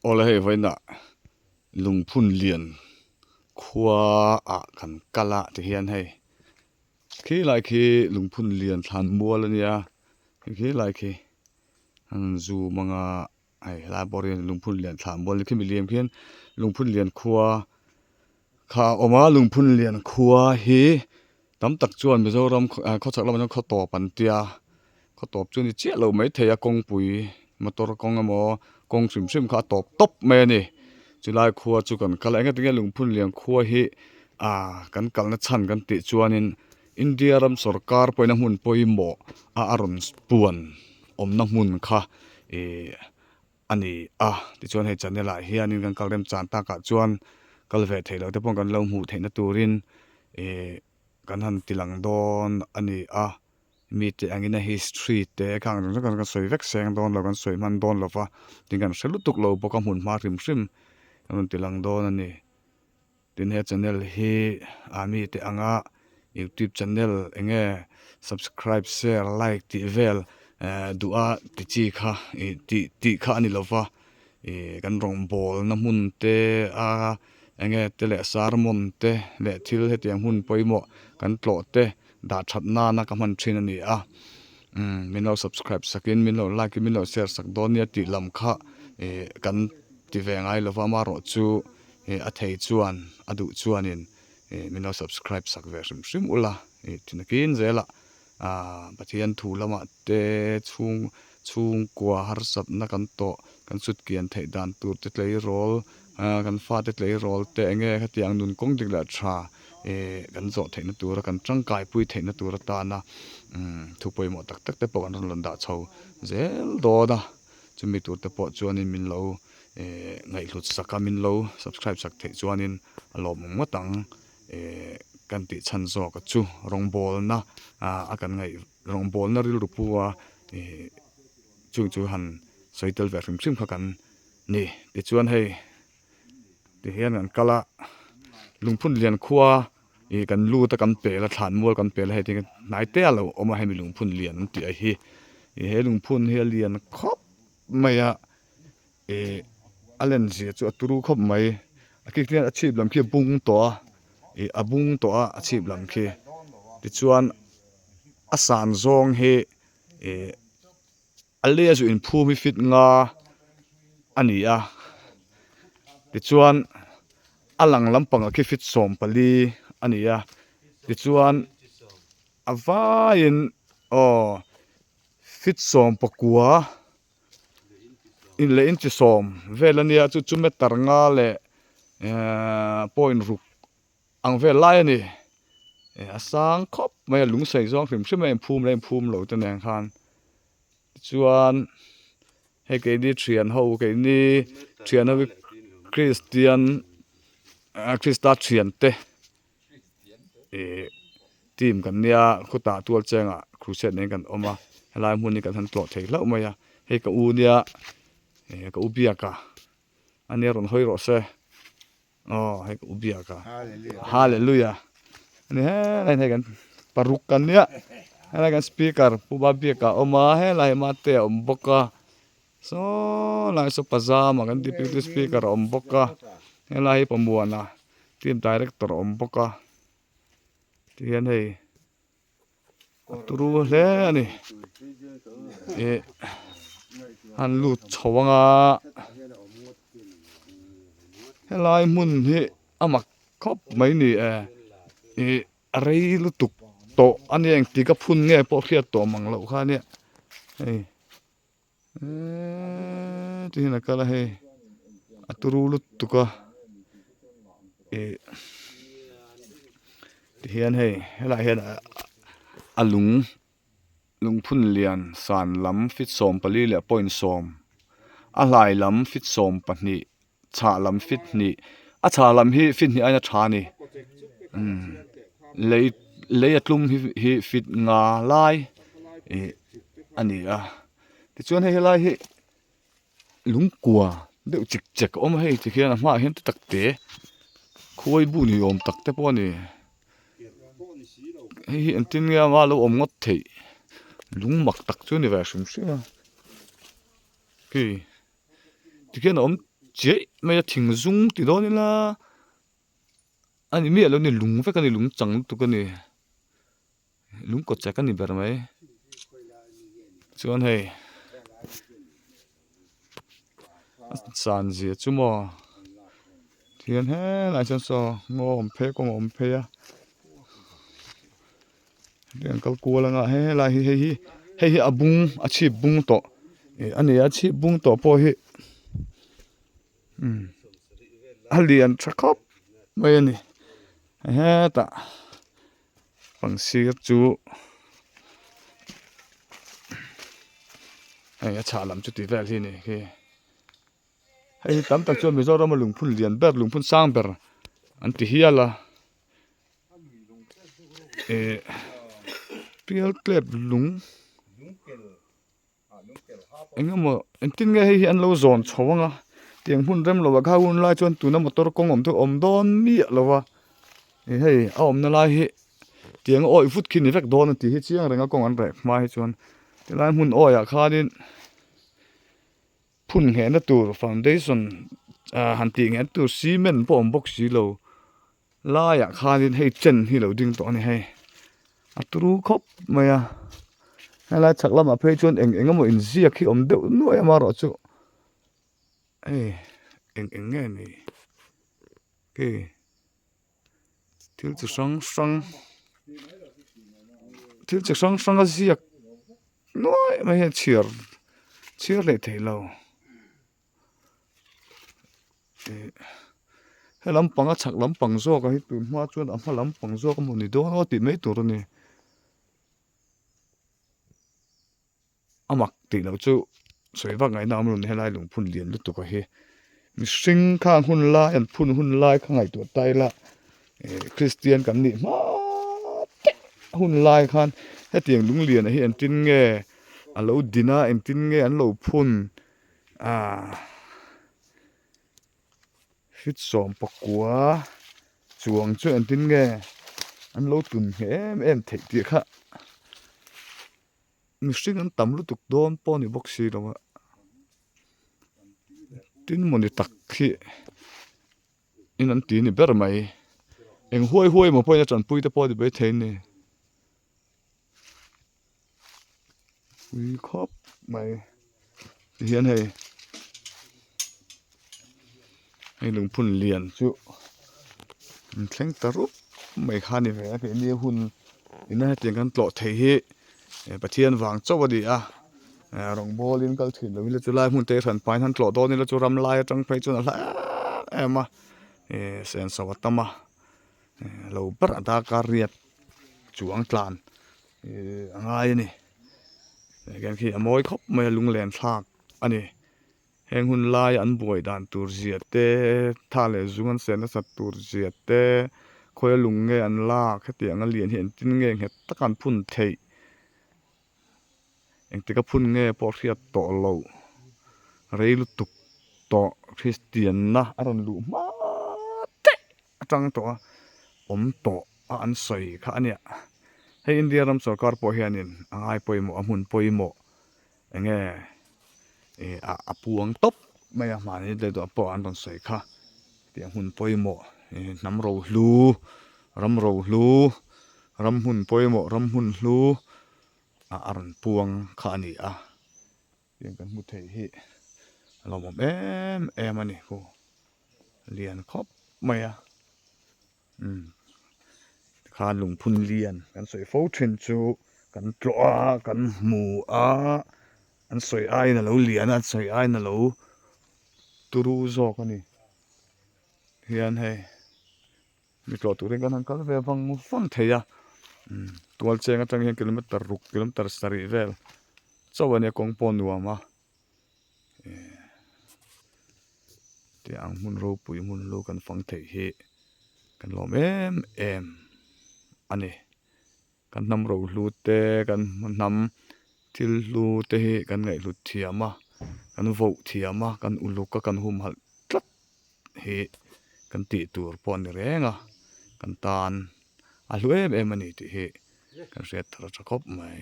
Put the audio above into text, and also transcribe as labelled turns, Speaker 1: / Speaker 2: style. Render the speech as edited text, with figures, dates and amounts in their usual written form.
Speaker 1: Awle hei vawiinah lungphun lian khua ah kan kal a tihian hei khi lai khi lungphun lian thlan mual a nia khi lai khi an zoom anga hei helai pawh hian lungphun lian thlan mual khi milian khian lungphun lian khua kha a awm a lungphun lian khua hi. Tam tak chuan Mizoram khawchhak lamah chuan khaw tawp an tia, khaw tawp chu a ni chiah lo maithei a kawngpui motor kawng emaw kawng hrim hrim kha a tawp tawp mai a ni. Chulai khua chu kan kal a engatinge lungphun lian khua hi ah kan kalna chhan kan tih chuanin India ram sawrkar pawhin a hmun pawimawh a a rawn puan awmna hmun kha ih a ni a tichuan hei channel ah hianin kan kal remchan takah chuan kal ve theih loh te pawh kan lo hmuh theihna turin ih kan han ti lang dawn a ni a mite angin a history te khang zawng zawng kan sawi vek seng dawn lo kan sawi hman dawn lo va tin kan hre lutuk lo bawk a hmun hma hrim hrim kan rawn ti lang dawn a ni. Tin he channel hi ah mite anga youtube channel eng nge subscribe share like tih vel eh duh a ti chi kha ih tih tih kha a ni lo va ih kan rawngbawlna hmun te a eng nge te leh sermon te leh thil hetiang hmun pawimawh kan tlawh te dah that nana ka hman thin a ni a umm min lo subscribe sak in min lo like in min lo share sak dawn nia tih lam kha ih kan ti ve ngai lo va amaherawh chu. Ih a thei chuan a duh chuanin ih min lo subscribe sak ve hrim hrim ula ih tinakin zelah ah Pathian thu lamah te chhung chhungkua harsatna kan tawh kan sut kian theih dan tur te tleirawl ah kan fate tleirawl te eng nge khatiang nun kawng dik leh tha ih kan zawh theihna tura kan tangkai pui theihna tur atana umm thu pawimawh tak tak te pawh kan rawn rawn dah chho zel dawn a chumi tur te pawh chuanin min lo. Ehh ngaihhlut sak a min lo subscribe sak theih chuanin a lawmawm ngawt ang ehh kan tih chhan zawk a chu rawngbawlna ah a kan ngaih rawngbawlna rilru pu a ehh chung chu han sawi tel ve hrim hrim kha kan ni tichuan hei tihian kan kal a lungphun lian khua ih kan lut a kan pel a thlan mual kan pel a hei hnai te a lo awm a hemi lungphun lian an tih a hi ih he lungphun hi a lian khawp mai a. Ih a len zia chu a turu khawp mai a kik hian a chhip lam khi a bung tawh a ih a bung tawh a a chhip lam khi tichuan a san zawng hi ih a lei a zu inphum hi fit nga a ni a tichuan a lang lampangah khi fit 14 a ni a tichuan a vaiin aw fit 19. In leh inchi sawm vel a nia chu chu meter nga leh ehh point ruk ang vel lai a ni eh a sang khawp mai a lung sei zawng hrim hrim a inphum leh inphum lo te nen khan tichuan hei keini thian ho keini thian ho hi kristian ah krista thian te. Ihh team kan nia khutah tual chengah crusade nen kan awm a helai hmun hi kan han tlawh thei hlauh mai a hei ka u nia ih ka u biak a ania rawn hawi rawh se aw hei ka u biak a hallelujah ani helai hei kan paruk kan nia helai kan speaker pu ba biak a awm a helai mate a awm bawk a Saw lai saw pajama kan deputy speaker a awm bawk a helai hi Pamuana team director a awm bawk a tihian hei a turu hle a ni ih an lut chho anga helai hmun hi a mak khawp mai ni e ih a rei lutuk tawh a nia engtik a phun nge pawh hriat tawh mang loh kha ania hei. Eeeee ti hian a kal a hei a turu lutuk a ih ti hian hei helaiah hian a lung lungphun lian san lam feet 14 leh point sawm a hlai lam feet 12 chhah lam feet hnih a chhah lam hi feet hnih aiin a tha a ni umm lei lei a tlum hi hi feet nga lai ih a ni a tichuan hei helai hi lungkua deuh chik chek a awm a hei tikhian a hmaah hian te tak te khuai bu ni awm tak te pawh a ni hei hi engtin nge anga lo awm ngawt theih lung mak tak chu a ni ve hrim hrim a khi. Tikhian a awm chiaih mai a thing zung ti dawn ila a ni miah lo a ni lung vek a ni lung chang lutuk a ni lung kaw chek a ni ber mai chuan hei a san zia chu maw thian helaiah chuan saw ngaw a awm phei kawng a awm phei a. Hetiang kal kual anga he helai hi hei hi hei hi a bung a chhip bung tawh ih a ni a chhip bung tawh pawh hi umm a lian tha khawp mai a ni hetah pang sir chu hei a chhah lam chu tih vel hi a ni khi hei hi tam tak chuan Mizoram a lungphun lian ber lungphun sang ber an ti hial a. Ihh pial tlep lung eng emaw engtin nge hei hi an lo zawn chho ang a tiang hmun rem lo ah kha hun lai chuan tuna motor kawng awm te awm dawn miah lo a ih hei a awmna lai hi tiang a awih vut khi ni vek dawn a tih hi chiang reng a kawng an reh hma hi chuan tilai hmun awih ah khanin phun nghehna tur foundation ah han tih nghehna tur cement pawh a awm bawk si lo. Laiah khanin hei chen hi lo ding tawh a ni hei a turu khawp mai a helai chhak lamah phei chuan eng eng emaw inziak hi awm deuh nuai a amaherawhchu hei eng eng nge ni khi thil chi hrang hrang thil chi hrang hrang a ziak nuai mai hian chhiar chhiar leh theih lo. He lampang a chhak lampang zawk ah hi tun hma chuan a hma lampang zawk emaw ni dawn aw tih mai tur a ni. A mak tih loh chu sawi vak ngaihna awm lo ni helai lungphun lian lutuk a hi. Mihring khang hun lai an phun hun lai kha ngaihtuah ta ila eh Kristian kan nih hma te hun lai khan hetiang lunglian ah hi engtin nge a lo din a engtin nge an lo phun. Aaa feet 19 chuang chu engtin nge an lo tun ngheh em em theih tih kha mihring an tam lutuk dawn pawh a ni bawk si lo a tin mawni tak hi in an ti a ni ber mai eng huai huai emaw pawhin a tanpui te pawh a ni maithei a ni. Pui khawp mai tihian hei hei lungphun lian chu an thleng ta rup mai kha a ni ve a keini hun ina hetiang kan tlawh theih hi Pathian vang chauh a ni a rawngbawl in kal thin lo ila chulai hmun te hran pahin han tlawh dawn ila chu ram lai atang phei chuan a hla em em a senso a tam a lo ber a darkar riat chuang tlan ihh a ngai a ni heng khi a mawi khawp mai a lunglen thlak a ni heng hun lai an buai dan tur zia te tha leh zung an seh nasat tur zia te khawi a lung nge an lak hetiang a lian hi engtin nge nghet taka an phun theih engtik a phun nge pawh hriat tawh loh rei lutuk tawh Kristian na a rawn luh hma daih atang tawh a awm tawh a an sawi kha a nia hei India ram sorkar pawh hianin a ngai pawimawh a hmun pawimawh eng nge ih a puang tawp mai a mahni te duah pawh an rawn sawi kha tiang hmun pawimawh ih hnam rohlu ram rohlu ram hmun pawimawh ram hmun hlu ah a rawn puang kha a ni a tiang kan hmu thei hi a lawmawm em em a ni khu lian khawp mai a umm tikhan lungphun lian kan sawi fo thin chu kan tlawh a kan hmu a an sawi aiin a lo lian a an sawi aiin a lo turu zawk a ni hian hei mi tlawh turin kan han kal ve vang vang thei a umm tual cheng atang hian kilometer ruk kilometer sarih vel chauh a nia kawng pawh a nuam a tih ang hmun ropui hmun lu kan fang theih hi kan lawm em em a ni kan hnam rohlu te kan hnam thil hlu te hi kan ngaihhlut thiam a kan voh thiam a kan uluk a kan humhalh tlat hi kan tih tur pawh a ni reng a kan tan a hlu em em a ni tih hi kan hriat thar tha khawp mai.